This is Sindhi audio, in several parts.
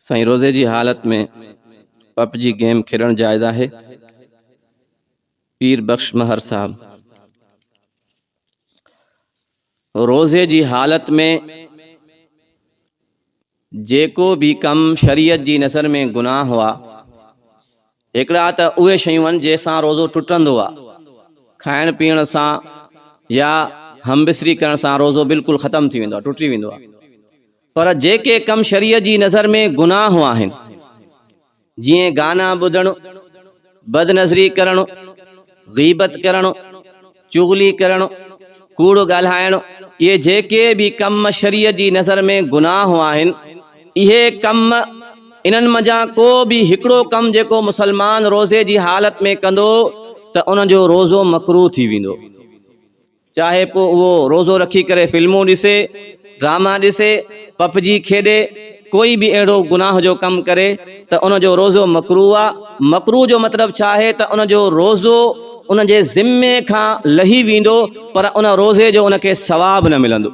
سائين روزي جي حالت ۾ پب جي گيم کيڏڻ جائز آهي؟ پير بخش مهر صاحب روزي جي حالت ۾ جيڪو به ڪم شريعت جي نظر ۾ گناهه آ، هڪڙا ته اهي شيون آهن جنهن سان روزو ٽٽندو آ، کائڻ پيئڻ سان يا همبستري ڪرڻ سان روزو بلڪل ختم ٿي ويندو آ، ٽٽي ويندو آ. پر جيڪي ڪم شريعت جي نظر ۾ گناهه آهن، جيئن گانا ٻڌڻ، بدنظري ڪرڻ، غيبت ڪرڻ، چغلي ڪرڻ، ڪوڙ ڳالهائڻ، اهي جيڪي به ڪم شريعت جي نظر ۾ گناهه آهن، اهي ڪم انهن منجهان ڪو به هڪڙو ڪم جيڪو مسلمان روزي جي حالت ۾ ڪندو ته ان جو روزو مڪروه ٿي ويندو. چاهي پوء اهو روزو رکي ڪري فلمون ڏسي، ڊراما ڏسي، پپجي کيڏي، ڪوئي به اهڙو گناهه جو ڪم ڪري ته ان جو روزو مڪروه آ. مڪروه جو مطلب ڇا آهي ته ان جو روزو ان جي ذمي کان لهي ويندو پر ان روزي جو ان کي ثواب نه ملندو.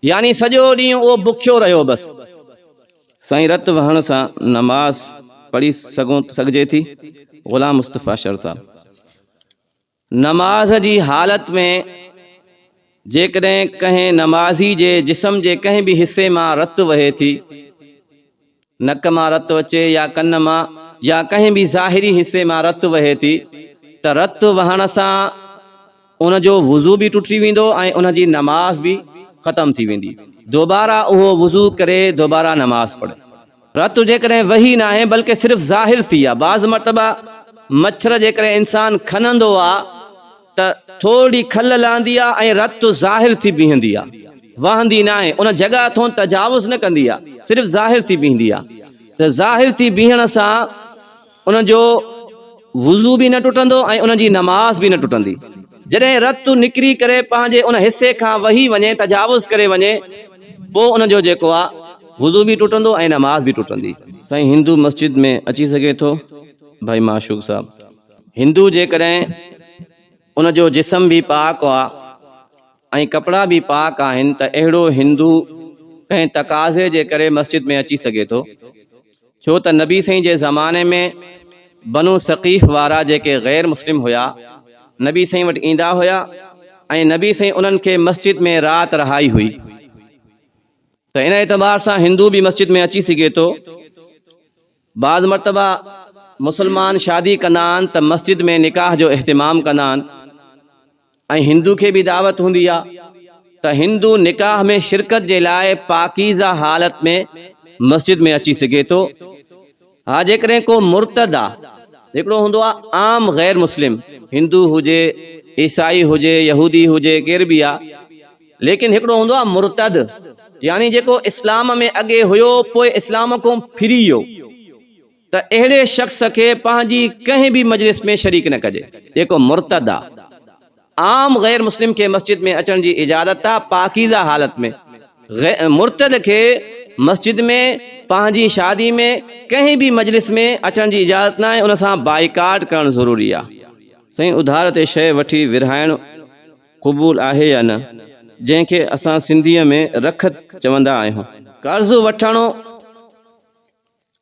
يعني سڄو ڏينهن اهو بکيو رهيو بس. سائين رت وهڻ سان نماز پڙهي سگهجي ٿي؟ غلام مصطفيٰ شر صاحب. نماز جي حالت ۾ جيڪڏهن ڪنهن نمازي جي جسم جي ڪنهن به حصي مان رت وهي ٿي، نڪ مان رت اچي يا ڪن مان يا ڪنهن به ظاهري حصي مان رت وهي ٿي ته رت وهڻ سان ان جو وضو به ٽٽي ويندو ۽ ان جي نماز به ختم ٿي ويندي. دوباره اهو وضو ڪري دوباره نماز پڙهي. رت جيڪڏهن وهي ناهي بلڪه صرف ظاهر ٿي آ. بعض مرتبه مڇر جيڪڏهن انسان کنندو آ ته ٿورڙي کل لهندي آ ۽ رت ظاهر ٿي بيهندي آ. وهندي ناهي ان جڳهه ٿون تجاوز نه ڪندي آ صرف ظاهر ٿي بيهندي آ ته ظاهر ٿي بيهڻ سان ان جو وضو به نه ٽٽندو ۽ ان جي نماز به نه ٽٽندي. جڏهن رت نڪري ڪري پنهنجي ان حصي کان وهي وڃي، تجاوز ڪري وڃي، پوء ان جو جيڪو آ وضو به ٽٽندو ۽ نماز به ٽٽندي. سائين هندو مسجد ۾ اچي سگهي ٿو؟ ڀائي معشوق صاحب هندو جيڪڏهن ان جو جسم به پاڪ آ ۽ ڪپڙا به پاڪ آهن ته اهڙو هندو ڪنهن تقاضي جي ڪري مسجد ۾ اچي سگهي ٿو. ڇو ته نبي سائين جي زماني ۾ بنو ثقيف وارا جيڪي غير مسلم هيا نبي سائين وٽ ايندا هيا ۽ نبي سائين انهن کي مسجد ۾ رات رهائي هئي ته ان اعتبار سان هندو به مسجد ۾ اچي سگهي ٿو. بعض مرتبه مسلمان شادي ڪندا آهن ته مسجد ۾ نڪاح جو اهتمام ڪندا آهن. ۽ هندو کي به دعوت هوندي آ ته هندو نڪاح ۾ شرڪت جي لاء پاڪيزه حالت ۾ مسجد ۾ اچي سگهي ٿو. ها جيڪڏهن ڪو مرتد آ، هڪڙو هوندو آ عام غير مسلم، هندو هجي، عيسائي هجي، يهودي هجي، ڪير به آ، ليڪن هڪڙو هوندو آ مرتد يعني جيڪو اسلام ۾ اڳي هيو پوء اسلام کان ڦري ويو. ته اهڙي شخص کي پنهنجي ڪنهن به مجلس ۾ شريڪ نه ڪجي، جيڪو مرتد آ. عام غير مسلم کي مسجد ۾ اچڻ جي اجازت آ پاڪيزه حالت ۾، مرتد کي مسجد ۾، پنهنجي شادي ۾، ڪنهن به مجلس ۾ اچڻ جي اجازت ناهي، ان سان بائيڪاٽ ڪرڻ ضروري آ. سائين اڌار تي شيء وٺي ورهائڻ قبول آهي يا نه؟ جنهن کي اسان سنڌيء ۾ رک چوندا آهيون. قرض وٺڻ.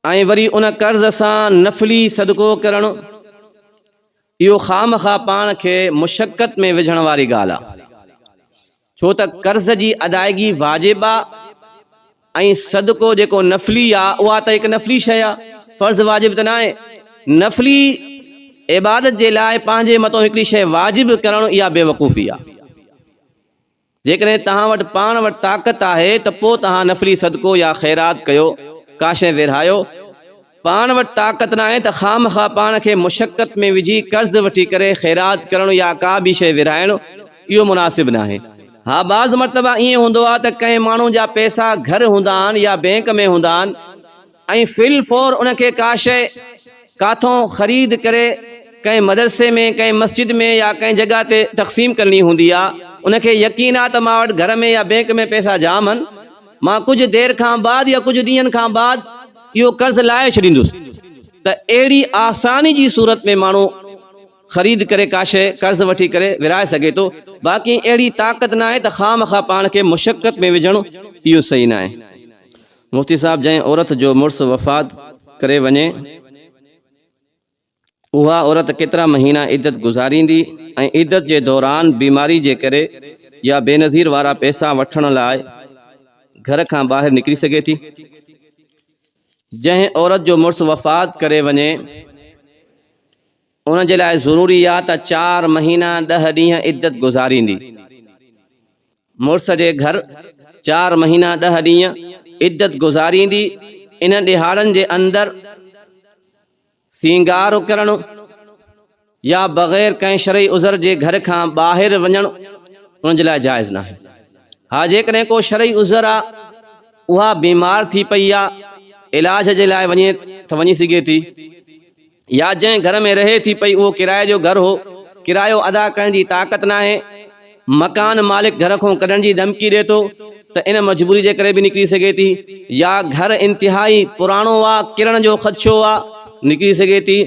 ۽ وري ان قرض سان نفلي صدقو ڪرڻ، اهو خامخواه پاڻ کي مشقت ۾ وجهڻ واري ڳالهه آ، ڇو ته قرض جي ادائگي واجب آ ۽ صدقو جيڪو نفلي آ، اها ته هڪ نفلي شيء آ، فرض واجب ته ناهي. نفلي عبادت جي لاء پنهنجي مٿو هڪڙي شيء واجب ڪرڻ اها بيوقوفي آ. جيڪڏهن توهان وٽ پاڻ وٽ طاقت آهي ته پوء توهان نفلي صدقو يا خيرات ڪيو، ڪا شيء ورهايو. پاڻ وٽ طاقت ناهي ته خامخواه پاڻ کي مشقت ۾ وجهي قرض وٺي ڪري خيرات ڪرڻ يا ڪا ٻي شيء ورهائڻ اهو مناسب ناهي. ها بعض مرتبه ائين هوندو آهي ته ڪنهن ماڻهو جا پئسا گهر هوندا آهن يا بئنڪ ۾ هوندا آهن ۽ في الفور ان کي ڪا شيء ڪاٿون خريد ڪري ڪنهن مدرسي ۾ ڪنهن مسجد ۾ يا ڪنهن جڳهه تي تقسيم ڪرڻي هوندي آ ان کي يقين آ ته مان وٽ گهر ۾ يا بئنڪ ۾ پئسا جام هن مان ڪجهه دير کان بعد يا ڪجهه ڏينهن کان بعد اهو قرض لاهي ڇڏيندس ته اهڙي آساني جي صورت ۾ ماڻهو خريد ڪري ڪا شيء قرض وٺي ڪري ورهائي سگهي ٿو باقي اهڙي طاقت ناهي ته خامخواه پاڻ کي مشقت ۾ وجهڻ اهو صحيح ناهي. مفتي صاحب جنهن عورت جو مڙس وفات ڪري وڃي اها عورت ڪيترا مهينا عدت گذاريندي ۽ عدت جي دوران بيماري جي ڪري يا بينظير وارا پئسا وٺڻ لاء گهر کان ٻاهر نڪري سگهي ٿي؟ جنهن عورت جو مڙس وفات ڪري وڃي ان جي لاء ضروري آ ته چار مهينا ڏهه ڏينهن عدت گذاريندي. مڙس جي گهر چار مهينا ڏهه ڏينهن عدت گذاريندي، انهن ڏهاڙن جي اندر سينگار ڪرڻ يا بغير ڪنهن شرعي عذر جي گهر کان ٻاهر وڃڻ ان جي لاء جائز ناهي. ها جيڪڏهن ڪو شرعي عذر آ، اها بيمار ٿي پئي آ، علاج جي لاء وڃي ته وڃي سگهي ٿي. يا جنهن گهر ۾ رهي ٿي پئي اهو ڪرائي جو گهر هو، ڪرايو ادا ڪرڻ جي طاقت ناهي، مڪان مالڪ گهر کان ڪڍڻ جي ڌمڪي ڏي ٿو ته ان مجبوري جي ڪري به نڪري سگهي ٿي يا گهر انتهائي پراڻو آ، ڪرڻ جو خدشو آ، نڪري سگهي ٿي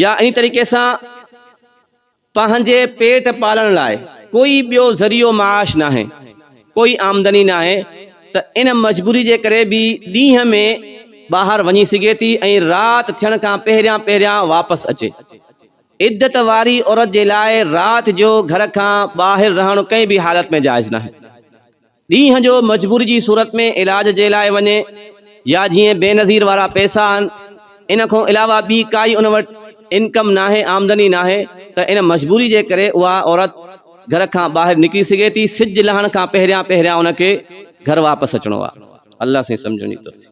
يا ان طريقي سان پنهنجي پيٽ پالڻ لاء ڪوئي ٻيو ذريعو معاش ناهي، ڪوئي آمدني ناهي ته ان مجبوري جي ڪري به ڏينهن ۾ ٻاهر وڃي سگهي ٿي ۽ رات ٿيڻ کان پهريان پهريان واپس اچي. عدت واري عورت جي لاء رات جو گهر کان ٻاهر رهڻ ڪنهن به حالت ۾ جائز ناهي. ڏينهن جو مجبوري جي صورت ۾ علاج جي لاء وڃي يا جيئن بينظير وارا پئسا آهن ان کان علاوه ٻي ڪائي ان وٽ انڪم ناهي آمدني ناهي ته ان مجبوري جي ڪري اها عورت گهر کان ٻاهر نڪري سگهي ٿي سج لهڻ کان پهريان پهريان ان کي گهر واپس اچڻو آهي الله سائين سمجهڻ جي توفيق.